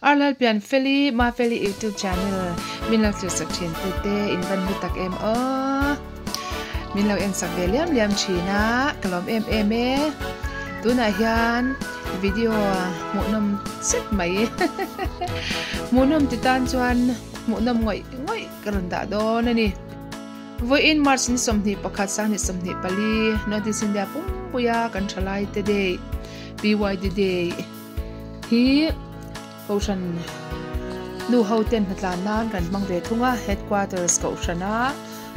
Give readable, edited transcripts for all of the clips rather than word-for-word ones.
Arlal pian Feli Mafeli YouTube channel min lo thlir sak thin tu te in van hlu tak em aw min lo en sak ve liam liam thin a ka lawm em em e tunah hian video hmuhnawm zet mai hmuhnawm ti tan chuan hmuhnawm ngawih ngawih ka rawn dah dawn a ni vawiin March ni 21 2024 North East India pumpuia kan thalai te day PYD day hi Kohhran nu ho ten hnatlan nan kan hmang ve thung a, Headquarters Kohhrana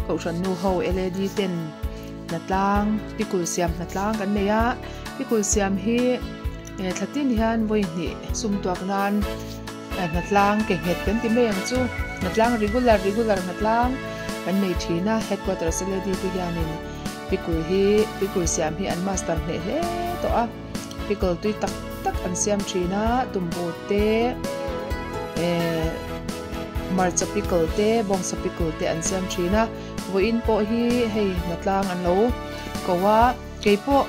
Kohhran nu ho LAD ten hnatlang pikul siam hnatlang kan nei a, pikul siam hi thla tin hian vawi hnih sum tuak nan hnatlang ke nghet kan ti mai ang chu, hnatlang regular regular hnatlang kan nei thin a, Headquarters LAD te hianin pikul hi pikul siam hi an master hneh hle tawh a. Pickle tui tak tak an siam thin a, tumbu te eh hmarcha pickle te bawngsa pickle te an siam thin a, vawiin pawh hi hei hnatlang an lo ko a, keipawh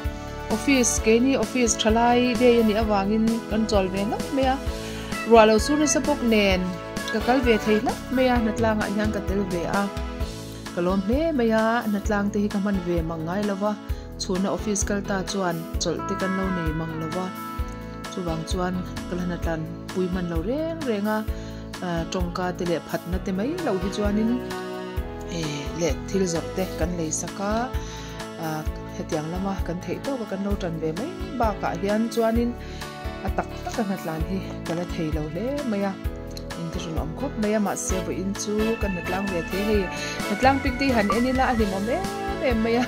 office keini office thalai day a nih avangin kan chawl ve hlauh mai a, ruah lo sur nasa bawk nen ka kal ve thei hlauh mai a hnatlangah hian ka tel ve a, ka lawm hle mai a, hnatlang te hi ka hman ve mang ngai lo va. Chhuna office kal ta chuan chawlh te kan lo nei mang lo va, chuvang chuan ka la hnatlan pui hman lo reng reng a, tawngka te leh phatna te mai loh hi chuanin leh thil zawrh te kan lei sak a, hetiang lama kan theih tawk a kan lo tan ve mai bakah hian chuanin a tak tak a hnatlan hi ka la thei lo hle mai a, inthlahrun awm khawp mai a, mahse vawiin chu ka hnatlang ve thei hei hnatlang pik te hi han en ila a hlimawm em em mai a.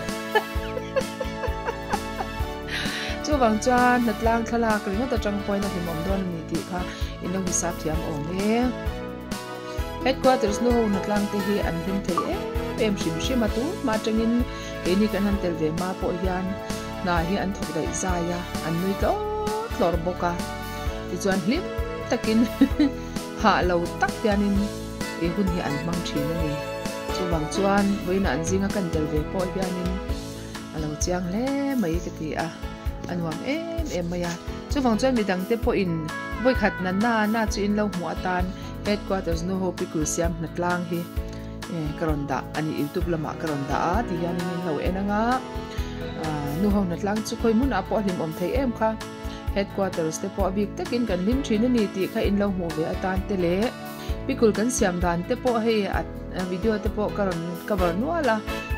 Chuvang chuan hnatlang thlalak ringawt atang pawhin a hlimawm dawn a ni tih kha in lo hisap thiam awm e. Headquarters nu ho hnatlang te hi an hlim thei em em hrim hrim a, tun hma atangin keini kan han tel ve hma pawh hian hna hi an thawk daih zai a, an nui tlawr tlawr bawk a. Tichuan hlim takin hah lo tak hianin he hun hi an hmang thin a ni. Chuvang chuan vawiinah an zinga kan tel ve pawh hianin a lo chiang hle mai ka ti a, a nuam em em mai a. Chuvang chuan midangte pawhin vawikhat na na na chu in lo hmuh atan Headquarters nu ho pikul siam hnatlang hi ka rawn dah a ni, YouTube lamah ka rawn dah a ti hianin in lo en anga nu ho hnatlang chu khawi hmunah pawh a hlimawm thei em kha. Headquarters te pawh a bik takin kan hlim thin a ni tih kha in lo hmuh ve atan te leh Pikul kan siam dan te pawh hei a video te pawh ka rawn cover nual a,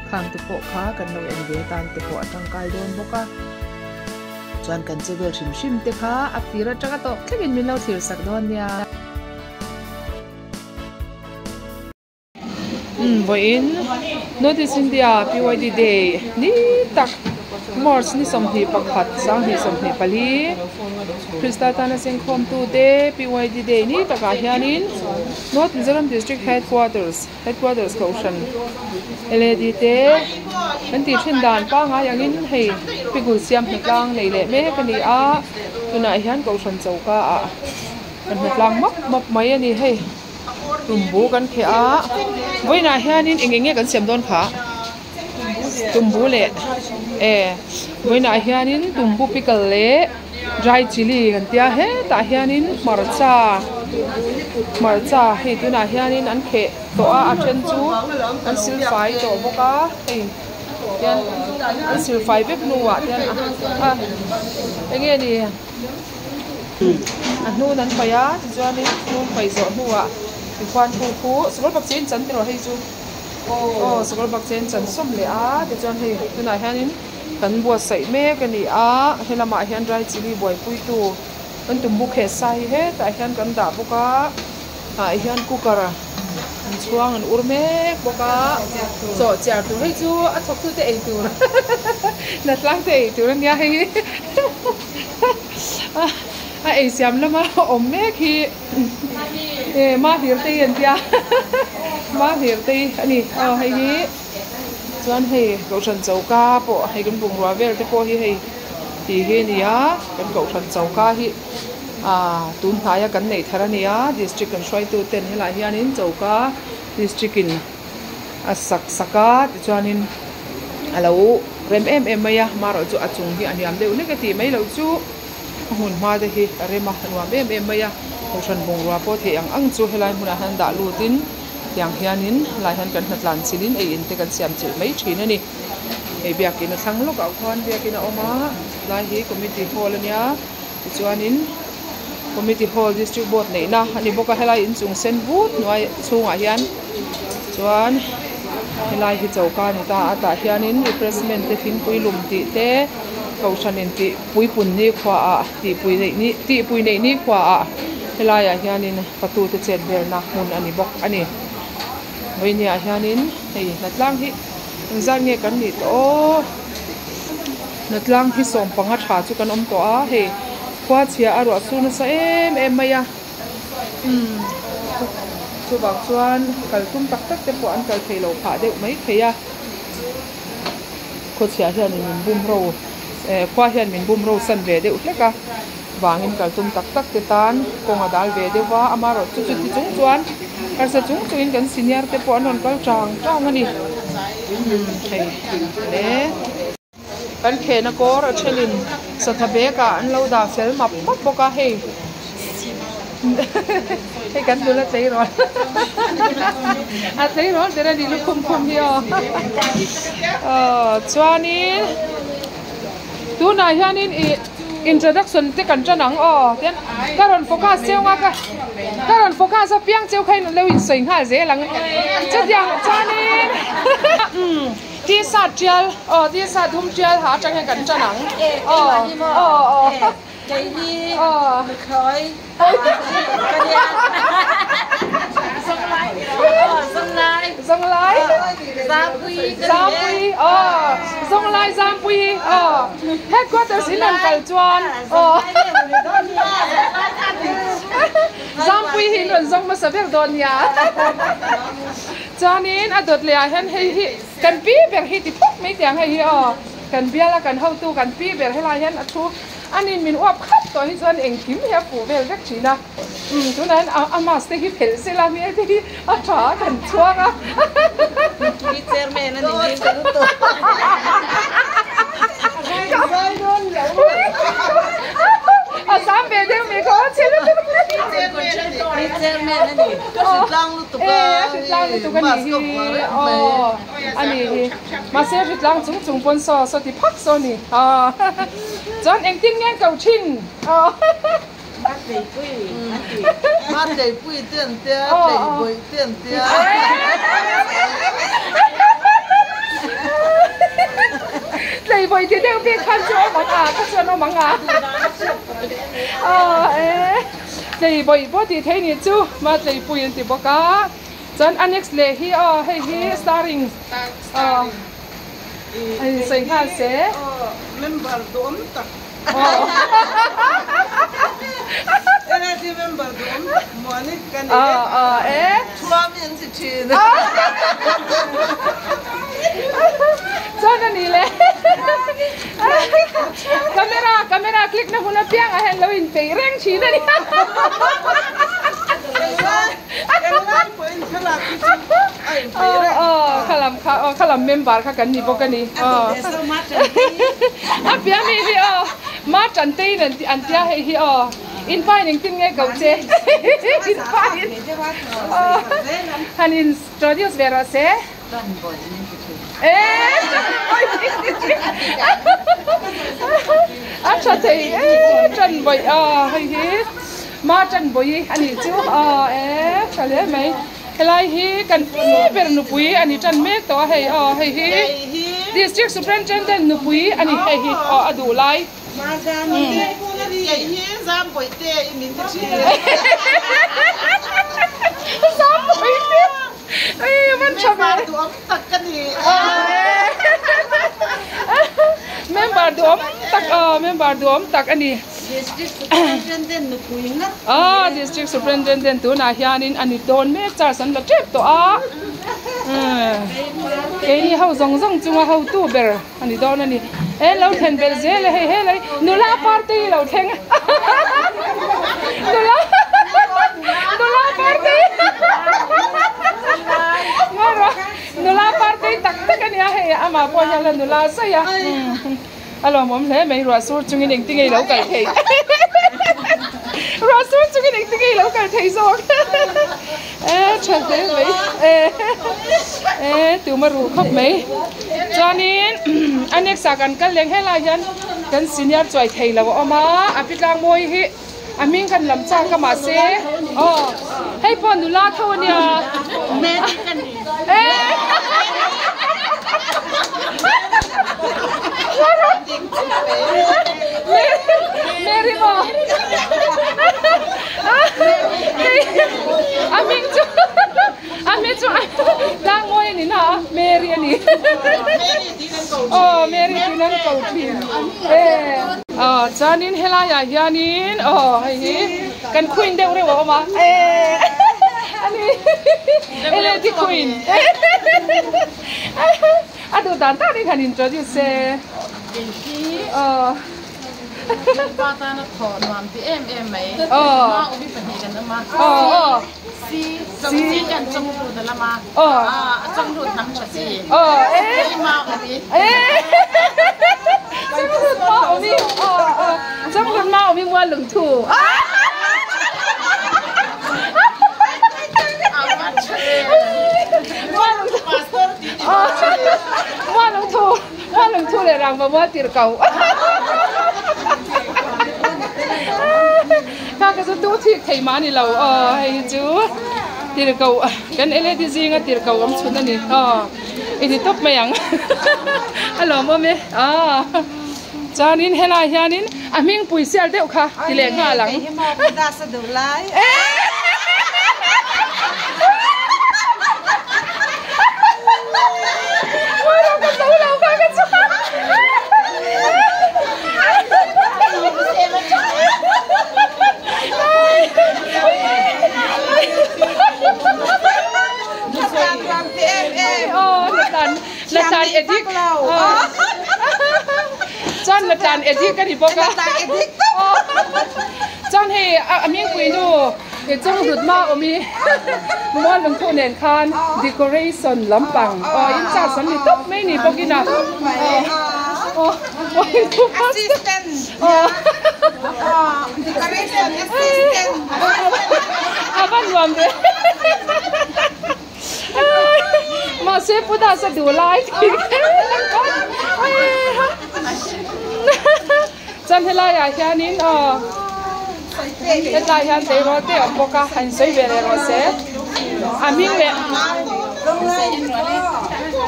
khang te pawh kha kan lo en ve atan te pawh a tangkai dawn bawk a. Chuan kan che vel hrim hrim te kha a tir atanga tawp thlengin min lo thlir sak dawn nia. Vawiin Notice India PYD Day ni tak March ni 21 2024 Krista tana sengkhawmtu te PYD Day ni takah hianin North Mizoram District Headquarters Headquarters Kohhran LAD te kan tih thin dan pangngai angin hei pikul siam hnatlang nei leh mek a ni a tunah hian Kohhran choka ah kan hnatlang map map mai a ni hei. Tumbu kan kheh a, vawiinah hianin eng eng nge kan siam dawn kha? Tumbu leh e vawiinah hianin tumbu pickle leh dry chilli kan tia hetah hianin hmarcha hmarcha hei tunah hianin an kheh tawh a a then chu an sil fai tawh bawk a hei hian an sil fai vek hnuah te hian a eng nge ni. A hnun an paih a tichuanin hnun paih zawh hnuah tikhuan khu khu sakawr bakcheh in chan tiraw hei chu aw sakawr bakcheh in chan sawm leh a tichuan hei tunah hianin kan buatsaih mek a ni a helamah hian dry chilli buaipuitu kan tumbu kheh sa hi hetah hian kan dah bawk a ah hian cooker an chhuang an ur mek bawk a chaw chiar tur hei chu a thawk tute ei tur hnatlang te ei tur a nia hei hi. A ei siam lama awm mek hi e mahir te hi an tia mahir te hi a ni aw hei hi chuan hei kohhran choka pawh hei kan bungrua vel te pawh hi hei tih hi a ni a kan kohhran choka hi ah tun hnaia kan neih thar a ni a district kan hruaitu ten helaiah hianin choka district in a sak sak a tichuanin a lo rem em em mai a marawh chu a chung hi a hniam deuh hlek a tih mai loh chu a hmun hma te hi a rem a a nuam em em mai a. Kohhran bungrua pawh theih ang ang chu helai hmunah hian dah lutin tiang hianin helai hian kan hnatlan chilhin ei in te kan siam chilh mai thin a ni. Hei biakin a thlang lawkah khuan biakin a awm a lai hi committee hall a nia tichuanin committee hall district board neihna a ni bawk a helai inchung sen vut hnuai chhungah hian chuan helai hi choka a ni ta a tah hianin refreshment te thingpui lum tih te kohhran intih puipun nikhua ah tihpui neih ni tihpui neih nikhua ah helaiah hianin fatute chet velna hmun a ni bawk a ni vawinia hianin hei hnatlang hi engzat nge kan nih tawh aw hnatlang hi sawmpanga tha chu kan awm tawh a hei khua chhia a ruah sur nasa em em mai a umm chuvang chuan kal tum tak tak te pawh an kal theih loh phah deuh mai thei a khawchhia hianin min bum ro eh khua hian min bum ro san ve deuh hlek a vangin kal tum tak tak te tan kawng a dal ve deuh va amaherawh chu chuti chung chuan harsa chung chungin kan senior te pawh an rawn kal tang tang a ni umm hei le kan khehna kawr a thenin satha bag ah an lo dah fel map map bawk a hei. Hei kan nula tleirawl a tleirawl ber a ni lukhum khum hi aw aw chuanin tunah hianin ih introduction te kan tan ang aw tian ka rawn focus cheu nga ka ka rawn focus a piang cheu kha in lo insawi nghal zel ang chutiang chuanin umm t-shirt tial aw t-shirt dum tial ha atang hian kan tan ang aw aw aw. Kei hi nuthlawi ka nia. Zawnglai. Zawnglai. Zampui ka ni e. Zampui aw. Zawnglai Zampui aw. Headquarters in an kal chuan aw. Zampui hi in rawn zawng hmasa ber dawn nia. Chuanin a dawt leh ah hian hei hi kan pi ber hi ti phawt mai tiang hei hi aw. Kan biala kan hotu kan pi ber helai hian a thu. Anin min uap khat tawh hi chuan engkim hi a fuh vel vek thin a, umm tunah hian a mask te hi phelh sela hmel te hi a tha a kan chhuang a. Hi chairman a ni hi ka lutuk. A zam ve deuh mai kha aw chhe lutuk. Hi chairman a ni. Ka hritlang lutuk a. E a hritlang lutuk a nih hi aw a nih hi. Mahse hritlang chung chung pawn saw saw ti phak saw a ni. Chuan engtin nge an ko thin? Matleipui te an tia, Tleibawih te an tia. Tleibawih ti deuh bik khan chu awm ang a, ka chuan awm ang a. Tleibawih pawh tih theih nih chu Matleipui an ti bawk a. Chuan a next leh hi aw hei hi starring aw. Sawi nghal se. Member duhawm tak. NIT member duhawm tak Muani ka ni e. Thuami an si thin. Chuan a ni le. Camera camera click na hun apiang ah hian lo inpeih reng thin a ni. Englai pawhin thlalak hi chu a inpeih reng. Aw khalam kha aw khalam member kha kan ni bawk a ni. A pia mi hi aw ma Tantei in an tia hei hi aw in pa in engtin nge ko che in pa in aw han introduce ve rawh se. A tha thei e Tanbawih aw hei hi Ma Tanbawih a nih chu aw e tha hle mai helai hi kan pi ber nupui a ni tan mek tawh a hei aw hei hi District Superintendent nupui a ni hei hi aw a duh lai. Kei hi Zambawihte i min ti thin. Zambawihte. Member duhawm tak ka ni. Member duhawm tak aw member duhawm tak a ni. District Superintendent nupui ngat. Aw District Superintendent tunah hianin a ni dawn mek charge an la tep tawh a. Keini ho zawng zawng chunga hotu ber a ni dawn a ni. E lo thlen belh zel e hei helai nula party lo thleng nula nula party ngaihruah nula party tak tak a nia hei amah pawh hian la nula zai a a lawmawm hle mai ruah sur chungin engtin nge i lo kal thei ruah sur chungin. chungin engtin nge i lo kal thei zawk e tha hle mai e e tuma ruh khawp mai chuanin a next ah kan kal leh ang helai hian kan senior chuai thei lo a awm a a pi tlang mawi hi a hming kan lam chak a mahse aw hei pawh nula tho a nia e Mary maw a hming chu a hming chu tlang mawi a ni na a Mary a ni aw Mary tiin an ko thin e aw chuanin helaiah hianin aw hei hi kan queen deuh reuh a awm a e ani eleti queen a duh dan takin han introduce se aw. Pa tana thawh nuam ti em em mai. Ma ubi pahnih kan awm a. Si si kan chawng lut a lam a. A chawng lut hnam tha si. Hei ma ubi. Chawng lut ma ubi. Chawng lut ma ubi mual lungthu. Mual lungthu. Mual lungthu leh rangva mual tir ko. Kha ka chu tu thik thei mah ni lo aw hei hi chu tir ko kan led zinga tir ko awm chhun a ni aw i ti tawp mai ang a lawmawm e aw chuanin helai hianin a hming pui sial deuh kha ti leh nghal ang. Chuan Natlan Edik a ni bawk a. Chuan hei a hmingpui nu chung hlut hma awm i mual lungthu nen khan decoration lampang aw in charge an ni tawp mai ni bawk in a aw Assistant decoration assistant a va nuam ve Mahse Pu Dasa duh lai tih Chuan helaiah hianin aw hetlai hian tleirawl te a awm bawk a a insawi ve leh rawh se a hming leh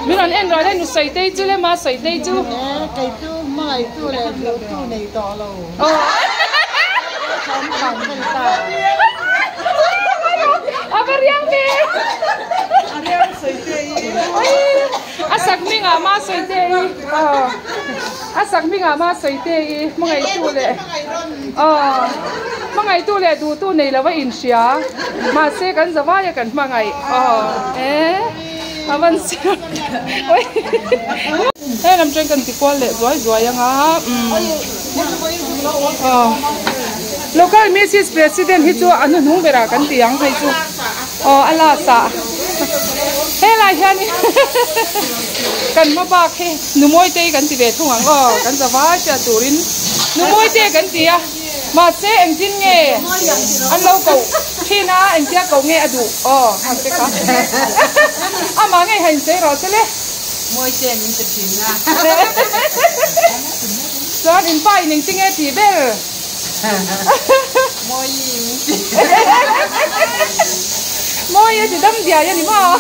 min rawn en rual e nu Sawitei chu lem a Sawitei chu Keichu hmangaihtu leh duhtu nei tawh lo. A va riang ve. A sak hmingah ma sawi te i. A sak hmingah ma sawi te i hmangaihtu leh hmangaihtu leh duhtu nei lova inhria. Mahse kan zavaia kan hmangaih. A van siam oi he lam chuan kan ti kual leh zuai zuai anga aw local Mrs president hi chu a hnuhnung berah kan ti ang hei chu aw a last ah helai hian kan hma bak hi Numawi te hi kan ti ve thung ang aw kan za vai hriat turin Numawi te kan ti a. Mahse engtin nge an lo koh thin a, engtia koh nge a duh aw han che kha. Amah ngei han insawi rawh se le. Mawite min ti thin a. Chuan in pa in engtin nge tih ber? Mawi min ti. Mawi a ti dam diai a ni maw?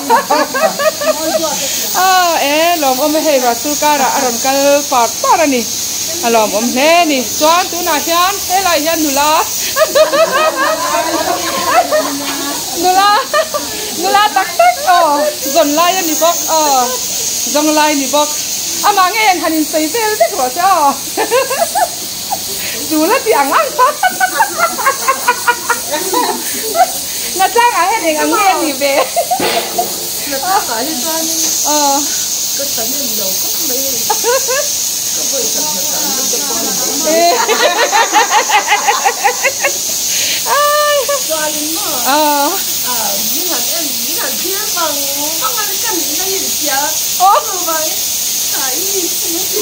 Aw e lawmawm e hei Rasul karah a rawn kal par par a ni. A lawmawm hle a ni. Chuan tunah hian helaiah hian nula nula nula tak tak aw zawn lai a ni bawk aw zawng lai a ni bawk. Amah ngei an han insawi vel vek rawh se aw zul a tih ang ang kha Natlangah hian eng ang nge a nih ve? Natlangah hi chuanin ka thahnem lo khawp mai a ni. Ka vawi khat hnatlangna te pawh a ni mai mai. Chuanin maw min han en min han thlir vang vang a ka nihna hi inhria chuvangin tha i mi chhung a ti.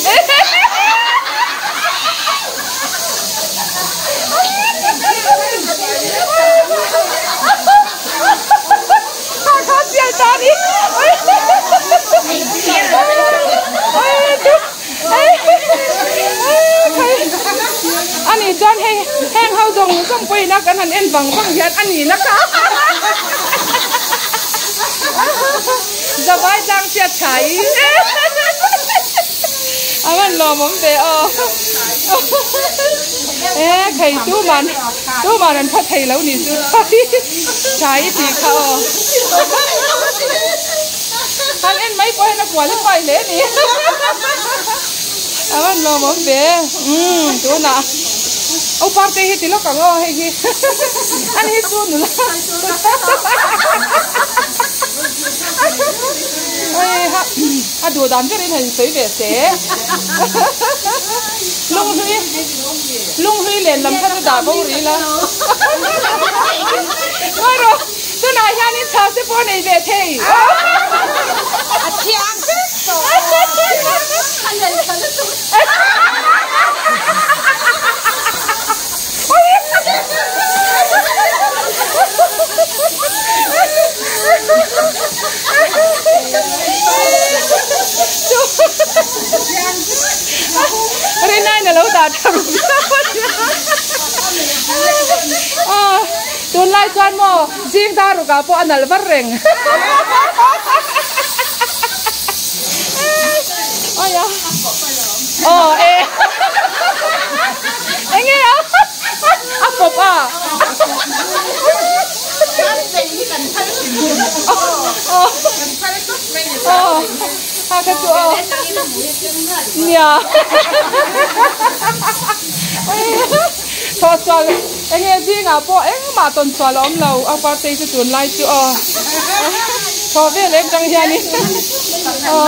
zawng zawng pawhin a kan han en vang vang hian a nihna kha Zavai tlang hriat tha i a van lawmawm ve aw e khei tuman tuman an pha thei lo ni chu tha i tih kha aw han en mai pawh hian a qualify hle a ni a van lawmawm ve umm tunah aw parte hi ti lawk ang aw hei hi ani hi chu nula hei ha a duh dan berin han insawi ve se lunghlui lunghlui len lam kha chu dah bo rih la ngawi rawh tunah hianin chhah se pawh nei ve thei a thiang vek tawh a nei tha lutuk Rinai na lo dah tha ru tunlai chuan maw zing dar rukah pawh a nalh var reng Aw e Enge a a pawp a Aw ha kha chu aw Nia Thawh sual enge zingah pawh engmah tawn sual a awm lo a partei chu tunlai chu aw Thawh vel em tang hianin aw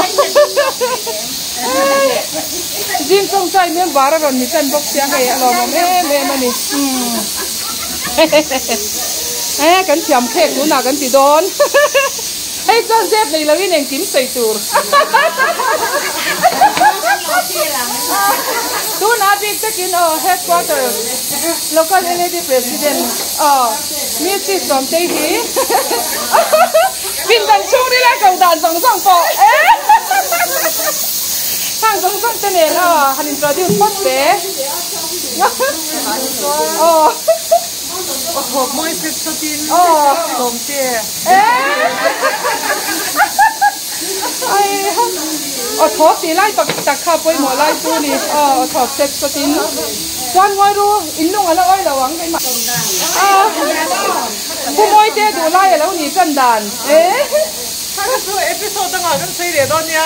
Zing tawngtai member a rawn ni tan bawk sia hei a lawmawm em em a ni E kan thiam khek tunah kan ti dawn hei chuan zep nei loin engkim sawi tur tunah bik takin aw headquarter local lad president aw mi chief sawmtei hi Pindan chhungril a ko dan zawng zawng pawh e Khang zawng zawng te nen a han introduce phawt ve Aw Aw thawk mawi set sawtin sawm te e Ai ha Aw thawk tih lai tak tak kha pawimawh lai chu ni aw thawk set sawtin chuan ngawi ru in lung a la awi lo ang keimah Pu Mawite duh lai a lo nih tan dan e. Kha kha chu episode dangah kan sawi leh dawn nia.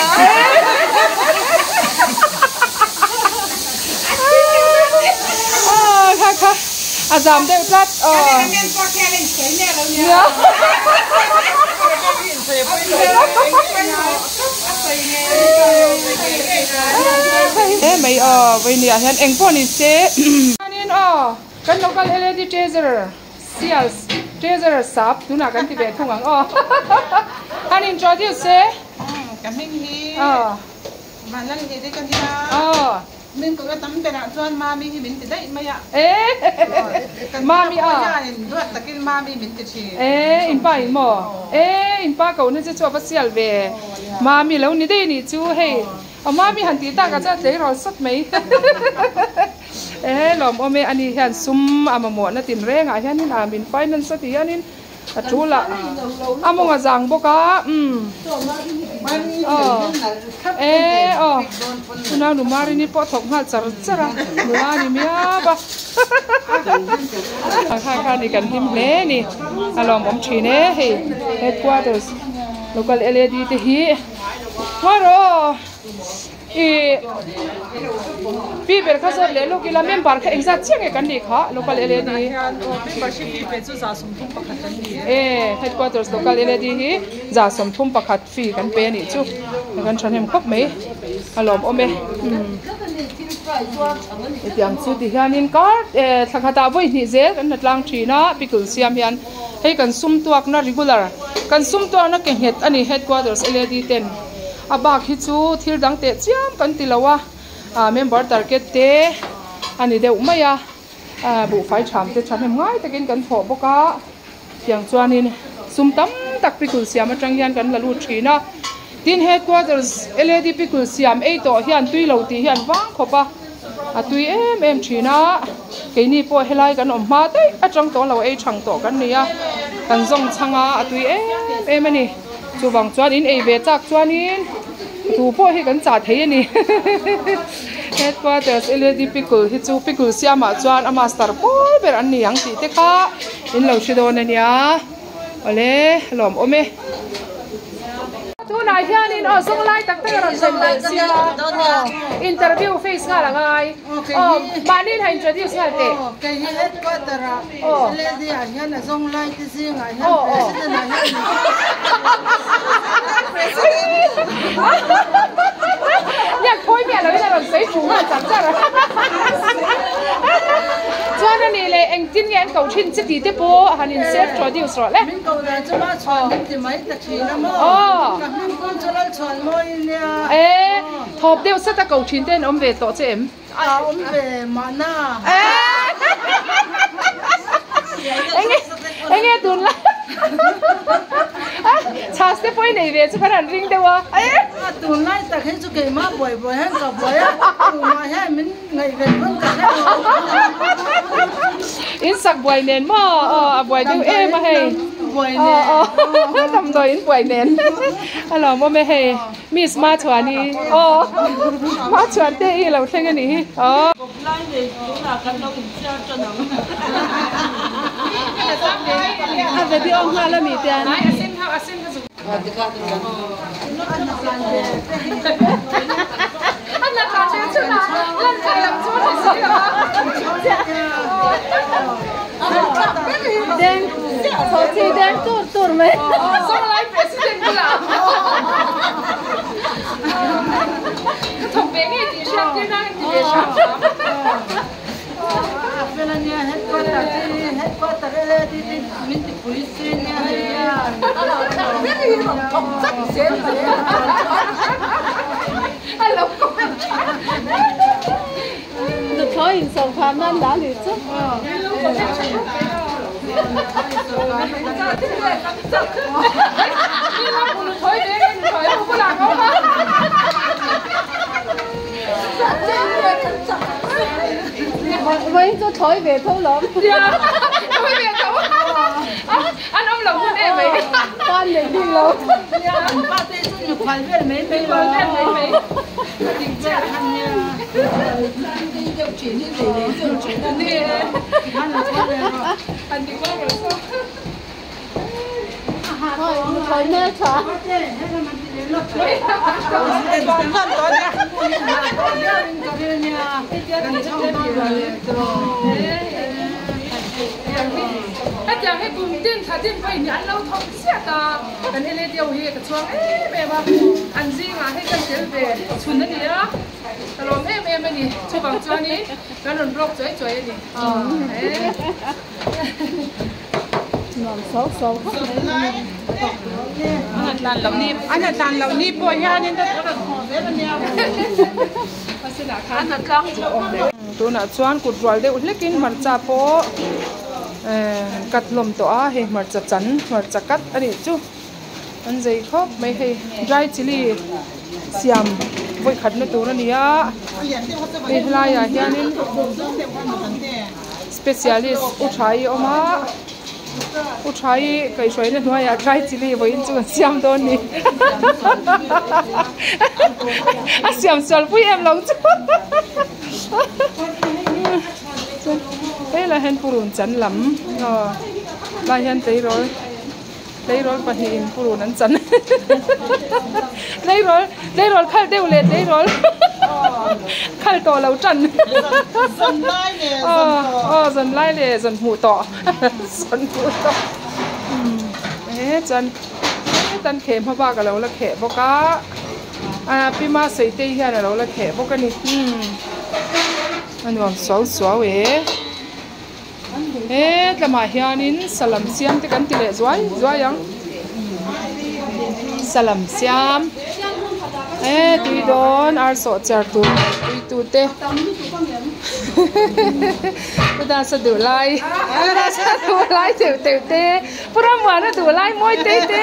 Aw kha kha a zam deuh tlat aw. Nia. Mai aw vawinia hian eng pawh ni se. Chuanin aw kan local lad treasurer. Sials Treasurer sap tunah kan ti ve thung ang aw. Han introduce se. Ka hming hi Vanlal hi te ka nia. Aw. Min ko tam berah chuan Mami hi min ti daih mai a. Eh. Mami a. Hianin duat takin Mami min ti thin. Eh in pa in maw? Eh in pa ko na che chu a va sial ve. Mami lo ni daih nih chu hei. Aw Mami han tih takah chuan tleirawl sawt mai. Ehe lawm awm e, ani hian sum a mamawhna tinrengah hianin a min finance a tih hianin a tul a, a mawng a zang bawk a umm aw e aw tunau nu Marini pawh a thawk nghal char char a nula a ni miau a kha kha ni kan hlim hle a ni a lawmawm thin e hei headquarters local lad te hi ngawi rawh aw. Ih pi ber kha zawt leh lawk ila member kha engzat chiah nge kan nih kha local lad Membership fee pe chu 31 kan ni e. Headquarters local lad hi 31 fee kan pe a nih chu kan thahnem khawp mai a lawmawm e hetiang chu ti hianin kar thla khatah vawi hnih zel kan la tlang thin a pickle siam hian hei kan sum tuakna regular kan sum tuakna ke nghet a ni headquarters lad ten. A bak hi chu thil dang teh chiam kan ti lo a, ah member target te a ni deuh mai a, ah buhfai tham te thahnem ngai takin kan thawh bawk a, tiang chuanin sum tam tak pickle siam atang hian kan la lut thin a, tin headquarters lad pickle siam ei tawh hian tui lo tih hian vang khawp a, a tui em em thin a. Keini pawh helai kan awm hma daih atang tawh lo ei thang tawh kan ni a, kan zawng chhang a, a tui em em a ni. Chuvang chuan in ei ve chak chuanin tu pawh hi kan chah thei a ni. Headquarters led pickle hi chu pickle siamah chuan a master pawl ber an ni ang tih te kha in lo hre dawn a nia. Awle lawmawm e. Tunah hianin aw zawng lai tak tak a rawn thlen belh sia aw interview face nghal a ngai aw mahni in ha introduce nghal teh. Aw kei hi headquarter ah LAD ah hian a zawng lai te zingah hian president ah hian Nia khawi miah loin a rawn sawi thu nghal char char a chuan a nih leh engtin nge an ko thin che tih te pawh han in self introduce rawh le. Min ko dan chu mah chhuan min ti mai ta thin a maw ka hming pawh chu lal chhuan mawi nia. E thawp deuh sat a ko thin te an awm ve tawh che em? A awm ve mahna. Enge enge tun la chhas te pawh i nei ve chu khan an ring deuh a. A tun lai tak hi chu keimah buai buai hian ka buai a tumah hian min ngaih ve pawn ka hre lo. In sak buai nen maw aw a buai deuh em a hei. Aw aw damdawi in buai nen a lawmawm e hei. Miss Machuani aw Machuan te i lo thleng a nih hi aw. Lai nei tunah kan lo inchhiar tan ang. A video nghal a mi te an. Deng chho chi deng tur tur mai. Zonglai president bulah. Ka thawk ve ngei tih hriat tir nan ti ve hram hram. A fel a nia headquarter te headquarter LAD te min ti pui si nia hei hian. A lo comment tha. Nuthlawi in sawmkhar nan dah a nih chu. Vawiin chu thlawi ve tho lawm. An awm lo hun em mai. Pan nei bik lo. Pa te chu mikhual vel mai mai lo. Thlawi hmel tha. Hetiang hi kum tin thla tin pawhin hi an lo thawk chiat a, kan LAD ho hi ka chuang em em a, an zingah hei kan tel ve chhun a ni a, ka lawm em em a ni, chuvang chuanin kan rawn rawk chuai chuai a ni. Nuam sau sau khawp mai. An a tlan loh ni pawh hianin a rawn haw zel a nia. An a tlang chu awm leh. Tunah chuan kut rual deuh hlekin hmarcha pawh an cut hlawm tawh a, hei hmarcha chan hmarcha cut a nih chu an zei khawp mai hei dry chilli siam vawi khatna tur a ni a, hei helaiah hianin specialist u tha hi a awm a. U tha hi kaihhruaina hnuaiah dry chilli vawiin chu kan siam dawn ni a siam sual pui em lo chu helai hian purun chan lam aw lai hian tleirawl tleirawl pahnihin purun an chan tleirawl tleirawl khalh deuh leh tleirawl khalh tawh lo tan aw aw zan lai leh zan hmuh tawh. Sawn hmuh tawh e chuan hetan kheh hma bak alo la kheh bawk a a pi ma sawi te hian alo la kheh bawk a ni a nuam suau suau e hetlamah hianin salam siam te kan ti leh zuai zuai ang salam siam e tui dawn ar sawh char tur pui tu te. Pu Dasa duh lai Pu Dasa duh lai teuh teuh te Pu Rammuana duh lai mawi te te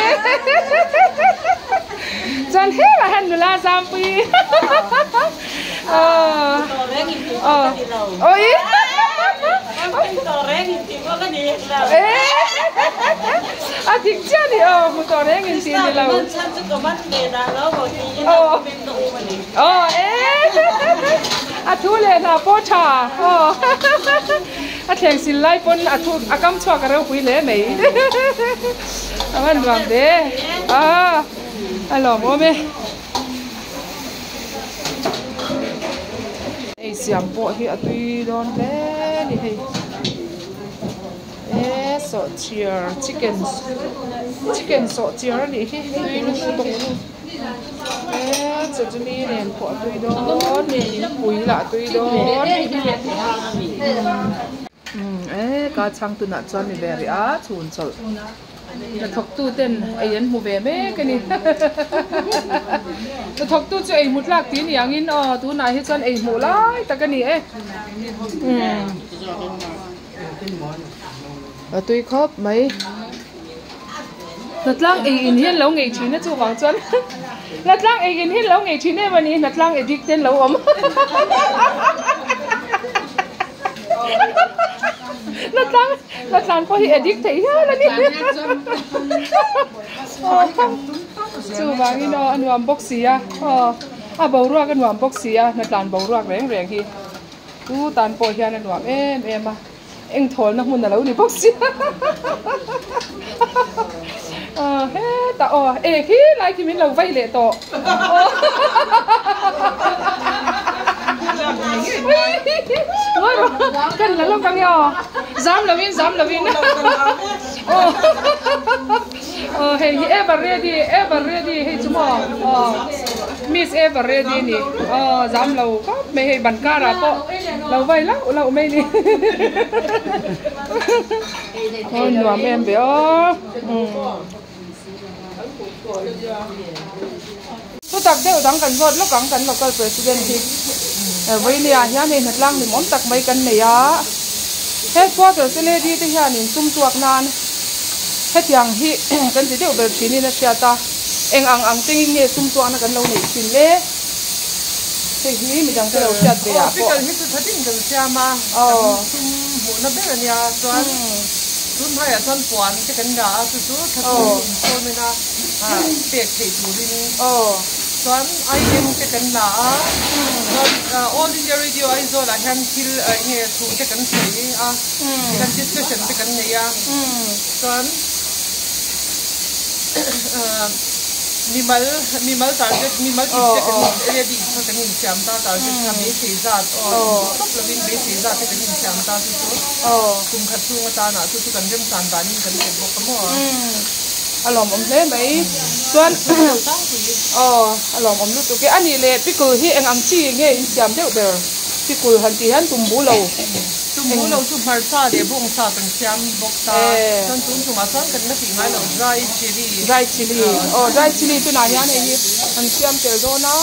chuan helaiah hian nula Zampui aw aw awi. A dik chiah a ni aw, hmu tawh reng in tih a ni lo. Aw e a thu leh hna pawh tha aw a thleng sil lai pawn a thu a kam chhuak a ropui hle mai a van nuam ve a a lawmawm e. Ei siam pawh hi a tui dawn hle a ni hei e sawhchiar chicken chicken sawhchiar a nih hi tui lutuk e chutney nen pawh a tui dawn thingpui lah a tui dawn e ka chhang tunah chuan ni ve rih a chhun chawlh. Hnathawktu ten ei an hmu ve mek a ni. Hnathawktu chu ei hmu tlak tih ni angin aw tunah hi chuan ei hmuh lai tak a ni e. A tui khawp mai. Hnatlang ei in hian lo ngei thin a chuvang chuan hnatlang ei in hian lo ngei thin em a ni hnatlang addict ten lo awm. Hnatlang Hlatlan pawh hi addict theih hial a ni. Chuvangin aw a nuam bawk si a, aw a boruak a nuam bawk si a, hnatlan boruak reng reng hi tu tan pawh hian a nuam em em a, eng thawlna hmun a lo ni bawk si a. Aw hetah aw e khi lai khi min lo vei leh tawh. Kan la lawk ang e aw. Zam lovin zam lovin aw aw hei hi ever ready ever ready hei chu maw aw miss ever ready ni aw zam lo khawp mai hei ban karah pawh lo vai lauh lauh mai ni aw nuam em ve aw Thutak deuh dang kan zawt lawk ang kan local president hi Vawinia hian hei hnatlang hlimawm tak mai kan nei a, headquarters lady te hianin sum tuak nan hetiang hi kan ti deuh ber thinin a hriat a, eng ang ang tengin nge sum tuakna kan lo neih thin le? Hei hi midang te lo hriat ve ah pawh. Official hi chu tha ding kan siam a, kan sum hmuhna ber a nia chuan tun hmaiah chuan puan te kan la a chu chu tha thum installment a pek theih turin chuan IM te kan la a chuan All India Radio Aizawl ah hian thil eng nge thu te kan sawi a kan discussion te kan nei a chuan Mimal mimal target mimal tih te kan in area bik kha kan insiam ta target kha beisei zat aw stop lovin beisei zat te kan insiam ta chu chu kum khat chhung atana chu chu kan remchan danin kan pe bawk a maw. A lawmawm hle mai chuan aw a lawmawm lutuk e a nih leh pickle hi eng ang chi nge insiam deuh ber pickle han tih hian tumbu lo. Tumbu lo chu hmarcha leh bawngsa kan siam bawk ta. Chuan tun tumah chuan kan la tih ngai lo dry chilli. Dry chilli aw dry chilli tunah hian hei hi an siam tel dawn a.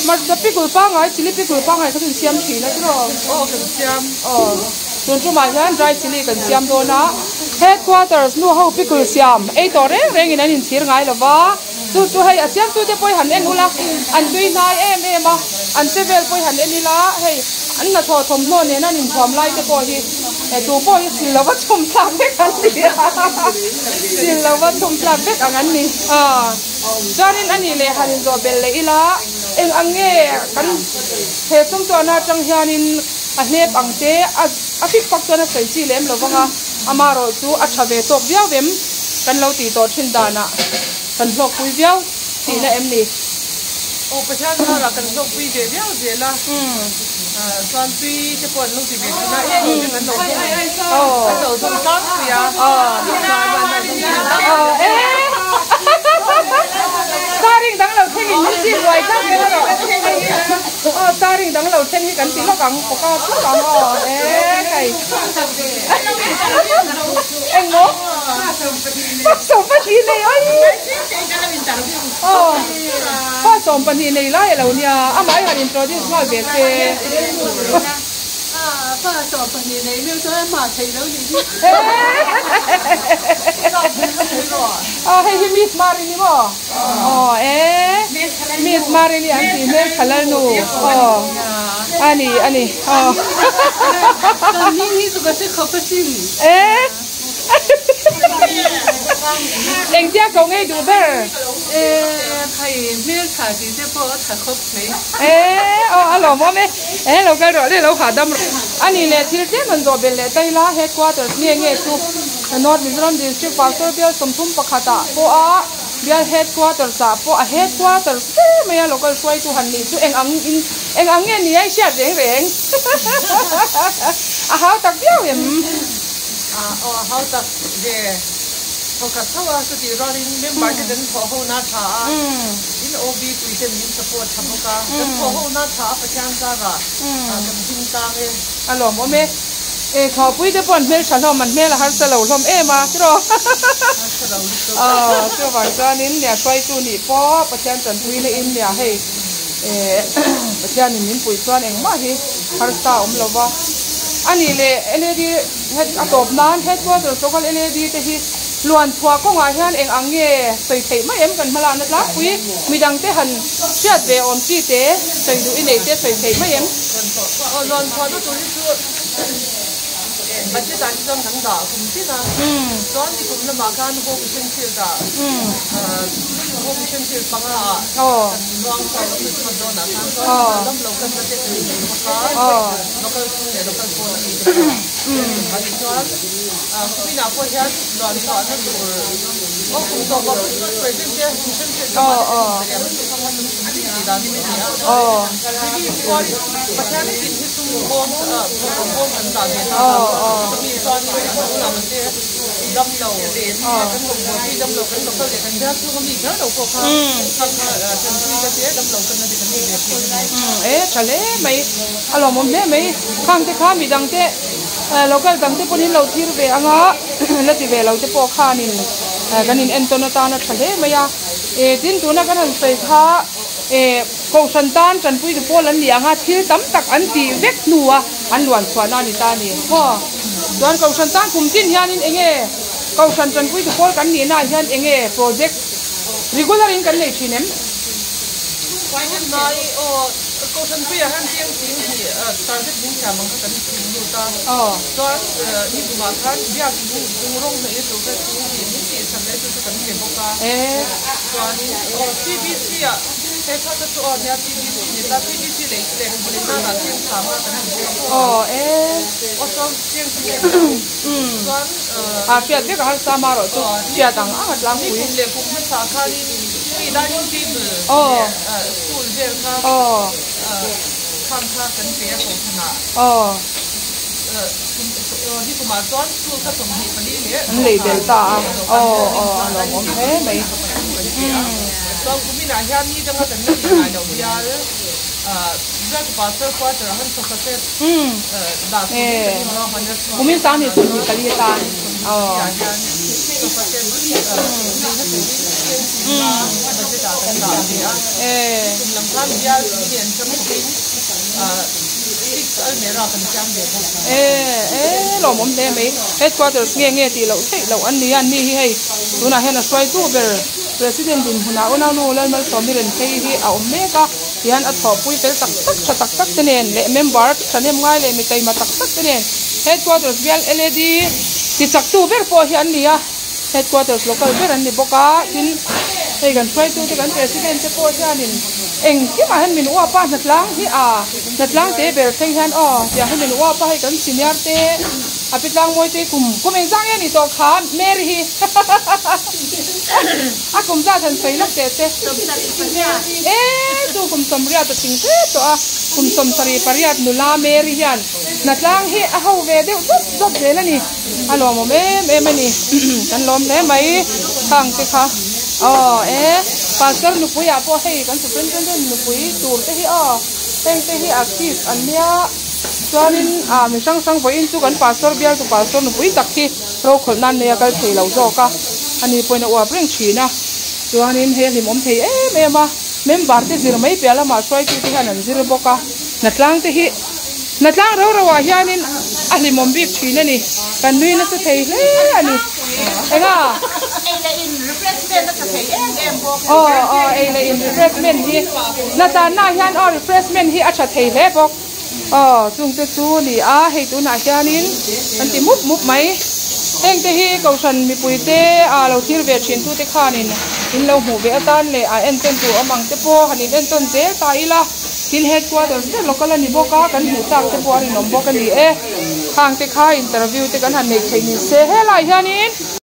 Hmarcha pickle pangngai chilli pickle pangngai kha chu an siam thin a tiraw? Aw kan siam. Aw tun tumah hian dry chilli kan siam dawn a. Headquarters nu ho pickle siam ei tawh reng rengin an inchhir ngai lo va. Chu chu hei a siamtute pawh hi han en ula an tui hnai em em a, an che vel pawh hi han en ila hei an hnathawh thawmhnaw nena an inthuam lai te pawh hi eh tu pawh hi sil lova chhum thlak vek an ni a, sil lova chhum thlak vek ang an ni a. Chuanin a nih leh han inzawh belh leh ila eng ang nge kan he sumtuahna atang hianin a hlep ang te a a fik fak chuan a sawi chi lem lo vang a, amaherawh chu a tha ve tawk viau em kan lo tih tawh thin danah. Kan hlawkpui viau tihna em ni? Aw Pathian zarah kan hlawkpui ve viau zel a, chuan tui te pawh an lo ti ve thin a, ei tur te kan lo zawng an lo zawng tlangpui a, chuan an lo zawng thin a. Starring dang lo thleng in min chip ruai tlat vel erawh. Aw starring dang lo thleng hi kan ti lawk ang, focus lawk ang aw e kai. Engmaw? Pa 12 nei ai! Aw, pa 12 nei lai a lo nia, amah hi han introduce nghal ve se. Pa 12 nei miau chuan a hma theih lo nih hi. Aw, hei hi Miss Marini maw? Aw, e, Miss Marini an tih hmel tha lalnu. Aw. Ani ani aw. Kan hming hi chu ka hre khawp asin. Eh. Engtia ko ngei duh ber? Eh khai hmeltha tih te pawh a tha khawp mai. Eh aw a lawmawm e. Eh lo kal rawh le lo hahdam rawh. Ani leh thil tlem an zawh belh leh ta ila headquarters nge nge chu North Mizoram District Pastor Bial 31 ah pawh a Bial headquarters ah pawh a headquarters hle mai a local hruaitu han nih chu eng ang in eng ang nge ni a i hriat reng reng a hau tak viau em? Aw a hau tak ve thawkhat tho a chutih rualin member te kan thawh ho na tha a in OB pui ten min support tha bawk a kan thawh ho na tha a Pathian zarah kan him tang e. A lawmawm e. E thawhpui te pawh an hmel tha hlawm, an hmel a harsa lo hlawm em a, tiraw? Harsa lo lutuk. Aw, chuvang chuanin nia hruaitu nih pawh Pathian tanpuina in nia hei e Pathianin min puih chuan engmah hi harsa a awm lo va. A nih leh LAD head a tawp nan headquarters local LAD te hi luan chhuah kawngah hian eng ang nge sawi theih mai em kan hmalakna tlangpui midang te han hriat ve awm chi te sawi duh i nei te sawi theih mai em? Aw, luan chhuahna tur hi chu Budget ah hi chuan kan dah kum tin a, chuan ni kum lamah khan Home Mission Field ah Home Mission Field panga ah kan luang chhuak a Christmas dawn ah khan chuan dam lo kan la te kan in bawk a, local chhung leh local pawn a mi te pawh a ni chuan kumin ah pawh hian luan chhuah na tur aw kum tawp ah Christmas present te Mission Field lamah te kan in pe leh a, chu kha kan kum tin tih dan chu a ni a, Pathian hi tin hi sum bawm bawm kan dah ve ta a chumi chuanin a lam te dam lo kan rawngbawlpui dam lo kan local leh kan bial chhunga mi kher lo pawh kha kha kha tanpui te te dam lo kan na te kan nei ve thin a ni. E tha hle mai a lawmawm hle mai khang te kha midang te local dang te pawhin lo thlir ve anga la ti ve lo te pawh khanin kan in entawn atana tha hle mai a e tin tuna kan han sawi kha e Kohhran tan tanpuitu pawl an ni ang a, thil tam tak an tih vek hnua an luan chhuahna a ni ta a ni. Maw? Chuan Kohhran tan kum tin hianin eng nge Kohhran tanpuitu pawl kan nihnaah hian eng nge project regular in kan nei thin em? Tunlai aw Kohhran puiah hian piang sing hi target min siam ang kha kan chhung lut a, chuan ni kumah khan biakin chung rawng hnaih na tur kha sing hi min tihsak leh chu chu kan pe bawk a, chuanin aw CBC ah He kha ka chu aw nia CBC ni ta CBC lei leh lei nan ah chiang sang a kan ti bawk a aw e aw chuan chiang chu nge chuan a hriat vek a harsa ma rawh chu hriat ang ang a tlangpui ni kum leh kum hmasa khanin mi dining table leh stool vel kha khang kha kan pe a kohhran ah aw ni kumah chuan stool kha 24 leh an lei bel ta a aw aw a lawmawm hle mai. Chuan kuminah hian ni danga kan la tih ngai loh bial bial pastor quarter ah han sofa set dah turin kan inruah hman a. Kumin sang ni 24 atan ah hian sofa set leina turin sengchhunga budget ah kan dah ve a. Kum lam khan bial million tam pawhin six almirah kan siam ve bawk. E lawmawm hle mai headquarters nge nge tih loh theih loh an ni a, an ni hi hei tunah hian a hruaitu ber. President dinhmunah unaunu Lalmalsawmi Renphei hi a awm mek a, tihian a thawhpui fel tak tak tha tak tak te nen leh member thahnem ngai leh mi taima tak tak te nen Headquarters bial LAD tichaktu ber pawh hi an ni a, Headquarters local ber an ni bawk a, tin hei kan hruaitute kan President te pawh hianin engkimah hian min uap a, hnatlang hi a hnatlang te ber thleng hian aw tiang hi min uap a, hei kan senior te a pi tlangmawi te kum kum engzang nge ni tawh kha Mary hi. A kum zat han sawi lawk teh se. E chu kum sawmriat a ching hle tawh a, kum 78 nula Mary hian hnatlang hi a ho ve deuh zawt zawt zel a ni. A lawmawm em em a ni. Kan lawm hle mai khang te kha. Aw e Pastor nupui ah pawh hei kan Superintendent nupui tur te hi aw heng te hi active an nia chuanin ah mi hrang hrang vawiin chu kan Pastor bialtu Pastor nupui tak hi Rokhawlh nan nei a kal thei lo zawk a, ani pawhin a uap reng thin a. Chuanin hei a hlimawm thei em em a, member te zir mai piah lamah hruaitute hian an zir bawk a, hnatlang te hi hnatlang rau rauah hianin a hlimawm bik thin a ni, kan nui nasa thei hle a ni. Enga? Aw aw ei leh in refreshment hi hnatlannaah hian aw refreshment hi a tha thei hle bawk. Aw chung te chu ni a hei tunah hianin an ti mup mup mai heng te hi kohhran mipui te ah lo thlir ve thin tute khanin in lo hmuh ve atan leh a entawn tur awm ang te pawh han in entawn zel ta ila tin headquarters ber local a ni bawk a kan hmuh chak te pawh a rinawm bawk a ni e khang te kha interview te kan han neih theih ni se helai hianin.